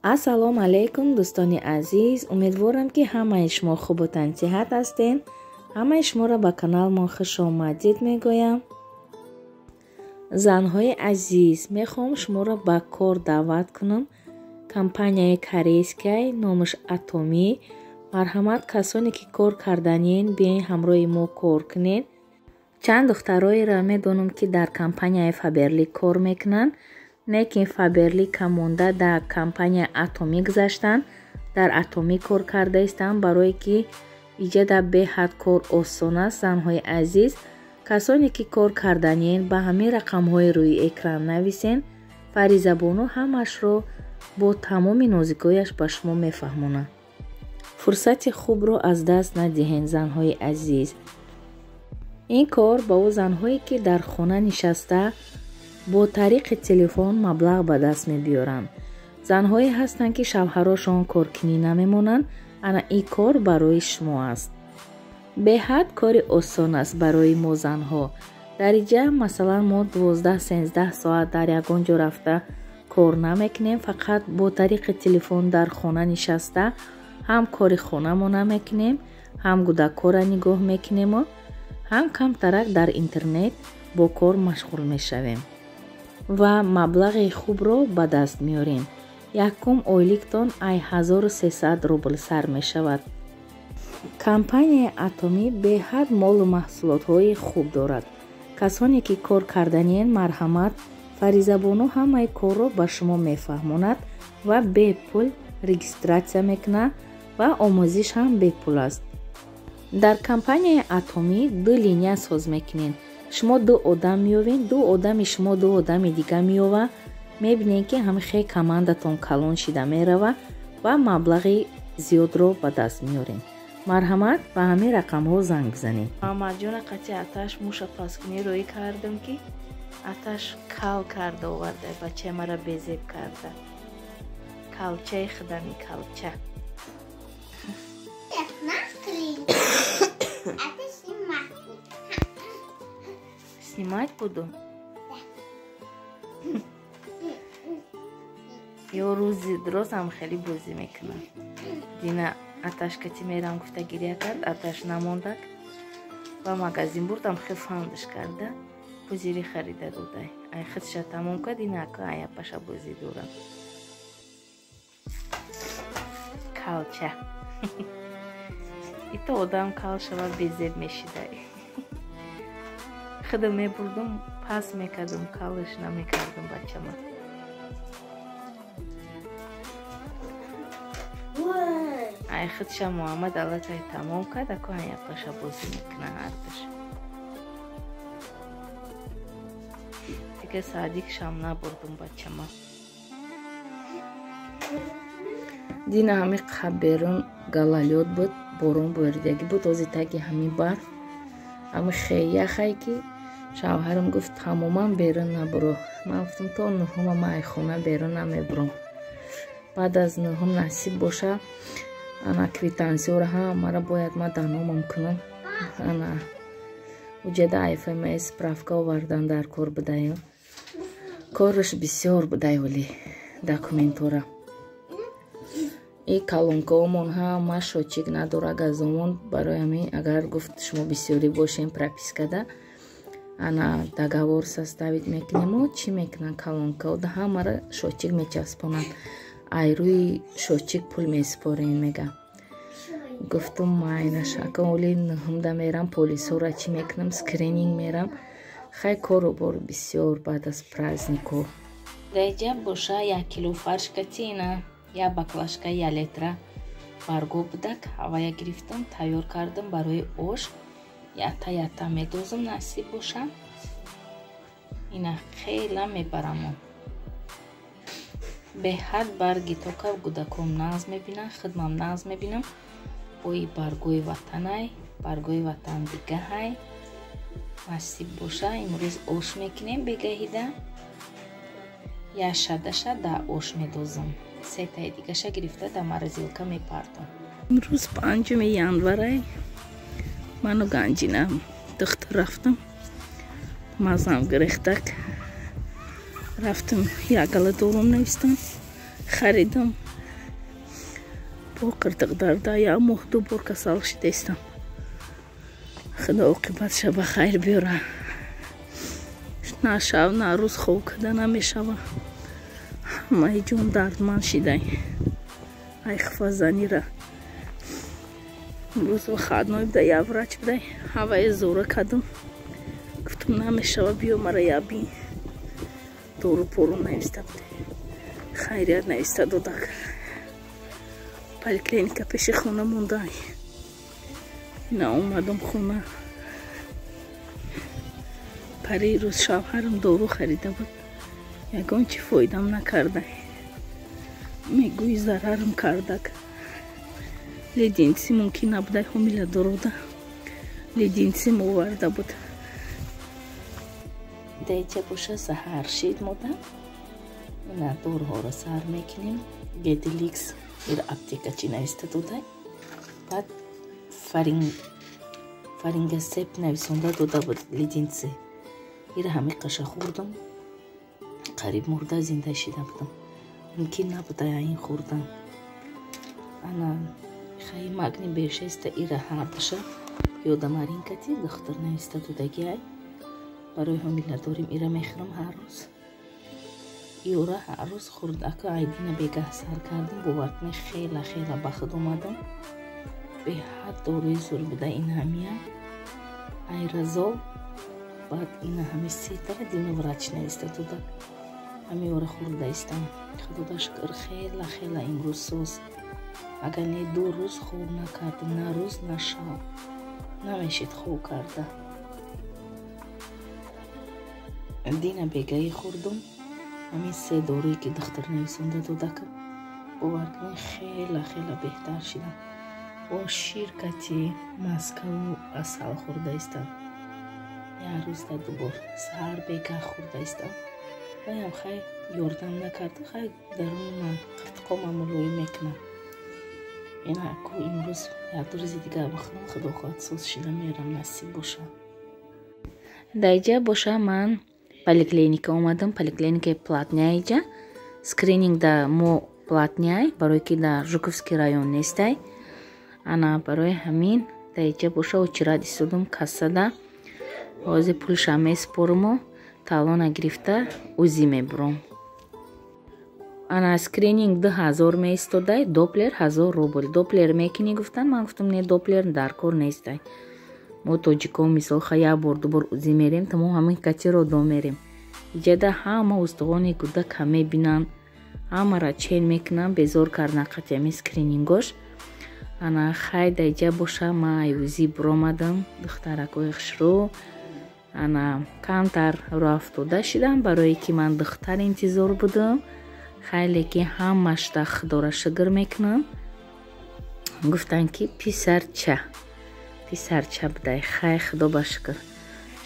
Ассалому алайкум, дӯстони азиз. Умедворам, ки ҳамаи шумо хубу тансиҳат ҳастед. Ҳамаи шуморо ба каналмон хуш омадид мегӯям. Занҳои азиз, мехоҳам шуморо ба кор даъват кунам. Компанияи корейская, номаш Атомӣ. Марҳамат, касоне ки кор карданин, биёен ҳамроҳи мо кор кунед. Чанд духтароеро медонам, ки дар компанияи Фаберлик кор мекунанд, лекин Фаберлика монда дар компанияи Атомӣ гузаштанд, дар Атомӣ кор карда истанд, барое ки иҷада беҳад кор осон аст. Занҳои азиз, касоне ки кор карданин, ба ҳамин рақамҳои рӯи экран нависен. Фаризабону ҳамашро бо тамоми нозикояш ба шумо мефаҳмонад. Фурсати хубро аз даст надиҳен, занҳои азиз. Ин кор ба ӯ занҳое ки дар хона нишаста бо тариқи телефон маблағ ба даст мебиёранд. Занҳое ҳастанд, ки шавҳарошон коркунӣ намемонанд. Ана ин кор барои шумо аст. Беҳад кори осон аст барои мо занҳо. Дар иҷа, масалан, мо 12-13 соат дар ягон ҷо рафта кор намекунем, фақат бо тариқи телефон дар хона нишаста ҳам кори хонамона мекунем, ҳам кӯдакҳоро нигоҳ мекунему ҳам камтарак дар интернет бо кор машғул мешавем ва маблағи хубро ба даст меорем. Якум ойликтон ай 1300 рубл сар мешавад. Компанияи Атомӣ беҳад молу маҳсулотҳои хуб дорад. Касоне ки кор карданиен, марҳамат, Фаризабону ҳамаи корро ба шумо мефаҳмонад ва бепул регистратсия мекунад ва омӯзиш ҳам бепул аст. Дар компанияи Атомӣ ду линия соз мекунед. Шумо ду одам меёвед, ду одами шумо ду одами дига меёва. Мебинед, ки ҳамихе командатон калон шида мерава ва маблағи зиёдро ба даст меоред. Марҳамат, ба ҳамин рақамҳо занг бизанед. Муҳаммадҷона қати аташ муша паскунӣ рӯӣ кардам, ки аташ кал карда оварда, бачаи мара безеб карда. Калчаи худами калча. Снимать буду? Ё рӯзи дурозам хеле бозӣ мекунам. Дина аташ кати мерам гуфта гиря кард, аташ намондак. Ба магазин бурдам, хел фандаш карда, пузири харида додай. Ай худша тамом кард, ина ака ай апаша бозӣ дорам. Калча. Ито одам кал шава, безеб мешидай. Худам мебурдум, пас мекардум, калаш намекардум бачама. Ай худша Муҳаммад аллакай тамом кард, аку ай апаша бозӣ мекунад ҳардуш. Дига садикшам набурдум бачама. Дина ҳами қаберон галалёд буд, борон боридагӣ буд, ози таги ҳами барф ҳами хеяхай, ки шавҳарам гуфт, тамоман берун набуро. Ман гуфтам, то нуҳума ман ай хона берун намебурам. Баъд аз нуҳум насиб боша, ана квитансияро ҳамаро бояд ман дар номам кунам. Ана уҷада ФМС справка овардан дар кор будаю. Кораш бисёр будай, оли документора. И колонкаомон ҳама счётчик надора газомон, барои ҳамин агар гуфт шумо бисёрӣ бошем пропискада, ана договор составить мекунему, чӣ мекунанд, колонкаода ҳамаро счётчик мечаспонанд. Ай рӯи счётчик пул месупорем, мега. Гуфтум, майнаш, ака оли нуҳумда мерам, полисора чӣ мекунам, скрининг мерам. Хай, кору бор бисёр баъд аз празднико. Даиҷа боша як кило фарш кати ина як баклажка як литра барго будак, ҳавая гирифтам, тайёр кардам барои ош. Ята ята медозам, насиб боша. Ина хела мебарамо. Беҳад барги тока кӯдаком нағз мебинанд, хидмам нағз мебинам. Бои баргои ватанай, баргои ватан дигаҳай. Насиб боша, имрӯз ош мекунем бегаҳида. Як шадаша да ош медозам. Сетаи дигаша гирифта дар морозилка мепартам. Имрӯз 5 январай. Ману Ганҷина духтур рафтам. Мазам гирехтак. Рафтам, як гала дорум навистам, харидам. Бо қиртиқ дарда як моҳ ду бор касал шидаистам. Худо оқибатша ба хайр биёра. На шав, на рӯз хоб карда намешава. Ҳамаи ҷон дардманд шидай. Ай хифазанира. Имрӯз выходной буда, як врач будай. Ҳавае зора кардам. Гуфтам намешава, биё мара як бин. Дору пору нависта буд. Хайрият нависта додак. Поликлиника пеши хона мондай. Ина омадам хона. Пари рӯз шавҳарам дору харида буд. Ягон чи фоидам накарда. Мегӯи зарарам кардак. Леденцы мумкин набудай ҳомиладорода. Леденцы оварда буд. Даиҷа боша саҳар шид мода. Ина доруҳоро саҳар мекунем. Геделикс ира аптекачи нависта додай. Баъд фарингасеп нависонда дода буд леденцы. Ира ҳамин қаша хӯрдам. Қариб мурда зинда шида будам. Мумкин набуда ин хӯрдан. Ана хай магний бешеста ира ҳардаша ёдамарин кати духтур нависта додагиай. Барои ҳомиладорим ира мехӯрам ҳар рӯз. Иора ҳар рӯз хӯрд. Ака айдина бегаҳ сар кардам, бовар кунед хела хела ба худ омадам. Беҳад доруи зур буда ин ҳамия. Айразол баъд ина ҳами сетара дина врач нависта дода. Ҳамиора хӯрдаистам. Худода шукр хела хела имрӯз соз. Агар не ду рӯз хоб накардам, на рӯз, на шаб. Намешид хоб карда. Дина бегаӣ хӯрдум. Ҳамин се доруе ки духтур нависонда додака. Бовар кунед хела хела беҳтар шидам. Бо ширкати маскаву асал хӯрдаистам. Як рӯзда ду бор саҳар бегаҳ хӯрдаистам. Ваям хай ёрдам накард, хай даруни ман қиртиқомам мулоим мекунад. Ина ку имрӯз як ду рӯзи дигар бихӯрам, худо хоҳад соз шида мерам, насиб боша. Даиҷа боша ман поликлиника омадам, поликлиникаи платная иҷа. Скрининг да мо платняй, барое ки дар Жуковский район нестай. Ана барои ҳамин даиҷа боша очират истодам кассада. Ҳозир пулша месупоруму талона гирифта УЗИ мебурам. Ана скрининг 2000 меистодай, доплер 1000 рубл. Доплер мекунӣ гуфтан, ман гуфтам не, доплер дар кор нестай. Мо тоҷикон мисол ха як бор ду бор УЗИ мерем, тамом ҳамин катиро до мерем. Иҷада ҳама устухони кӯдака мебинанд, ҳамаро чен мекунанд, безор кардан қати ҳамин скринингош. Ана хай даиҷа боша ман ай УЗИ буромадам, духтаракои хушрӯ. Ана камтар роҳ афтода шидам, барое ки ман духтар интизор будам. Хай лекин ҳамашда худоро шукр мекунам. Гуфтанд ки писарча. Писарча будай. Хай худо ба шукр.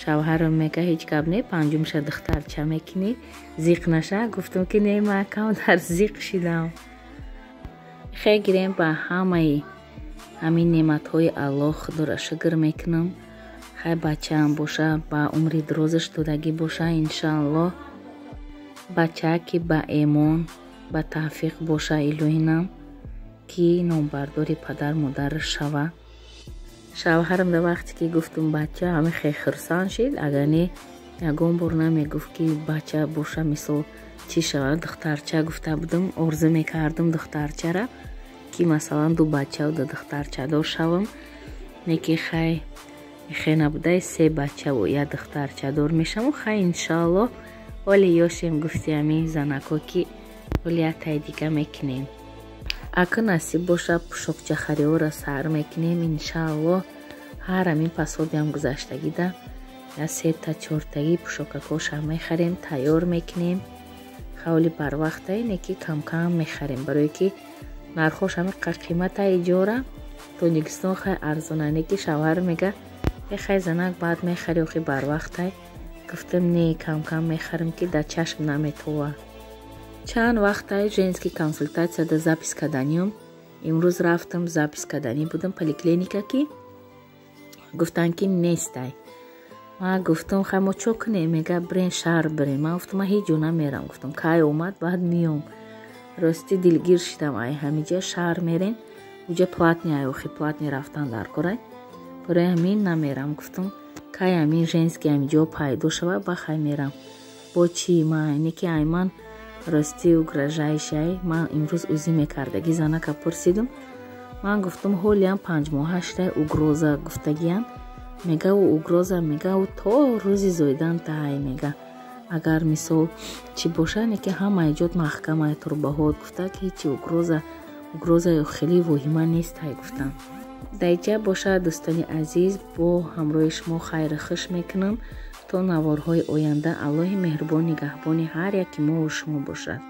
Шавҳарам мега ҳеҷ гап не, панҷумша духтарча мекунӣ, зиқ наша. Гуфтам ки не, ман камтар зиқ шидам. Хай гирем ба ҳамаи ҳамин неъматҳои Аллоҳ худоро шукр мекунам. Хай бачаам боша, ба умри дурозаш додагӣ боша, иншааллоҳ. Бача ки ба эмон, ба тавфиқ боша илоҳинам, ки номбардори падар модараш шава. Шавҳарам дар вақте ки гуфтум бача, ҳамин хел хурсанд шид. Агар не, ягон бор намегуфт ки бача боша, мисол чӣ шава, духтарча гуфта будам, орзу мекардам духтарчара, ки масалан ду бачаву ду духтарчадор шавам. Не ки хай хе набудай, се бачаву як духтарчадор мешавам. Хай иншааллоҳ оли ёшем гуфти ҳамин занако ки оли як тай дига мекунем. Ака насиб боша пӯшокчахариҳоро саҳар мекунем иншааллоҳ. Ҳар ҳамин пасобиам гузаштагида я сета чортагӣ пӯшокакоша мехарем, тайёр мекунем. Хавли барвақтай не ки камкам мехарем, барое ки нархош ҳамин қимата иҷора. Тоҷикистон хай арзона, не ки шавҳар мега э хай занак баъд мехари, охи барвақтай. Гуфтам не, камкам мехарем ки дар чашм наметова. Чанд вақтай женский консультатсияда запись карданиём. Имрӯз рафтам запись карданӣ будам поликлиника, ки гуфтанд ки нестай. Ман гуфтам хай мо чо кунем? Мега бирен шаҳр бирем. Ман гуфтам ман ҳеҷ ҷо намерам. Гуфтам кай омад баъд миём. Рости дилгир шидам, ай ҳамиҷа шаҳр мерем. Уҷа платный ай, охи платный рафтан дар корай. Барои ҳамин намерам, гуфтам, кай ҳамин женский ҳамиҷо пайдо шава, ба хай мерам. Бо чӣ ма не ки ай ман рости угрожающий ай. Ман имрӯз УЗИ мекардагӣ занака пурсидум, ман гуфтам, ҳолиам 5 моҳа шудай, угроза гуфтагиян. Мега, ӯ угроза, мега, ӯ то рӯзи зоидан таҳай, мега, агар мисол чӣ боша, не ки ҳамаи ҷот маҳкамай, турбаҳот, гуфта ки ҳечи угроза хеле воҳима нестай, гуфтам. Даиҷа бошад, дӯстони азиз, бо ҳамроҳи шумо хайру хуш мекунам то наворҳои оянда. Аллоҳи меҳрубон нигаҳбони ҳар яки мову шумо бошад.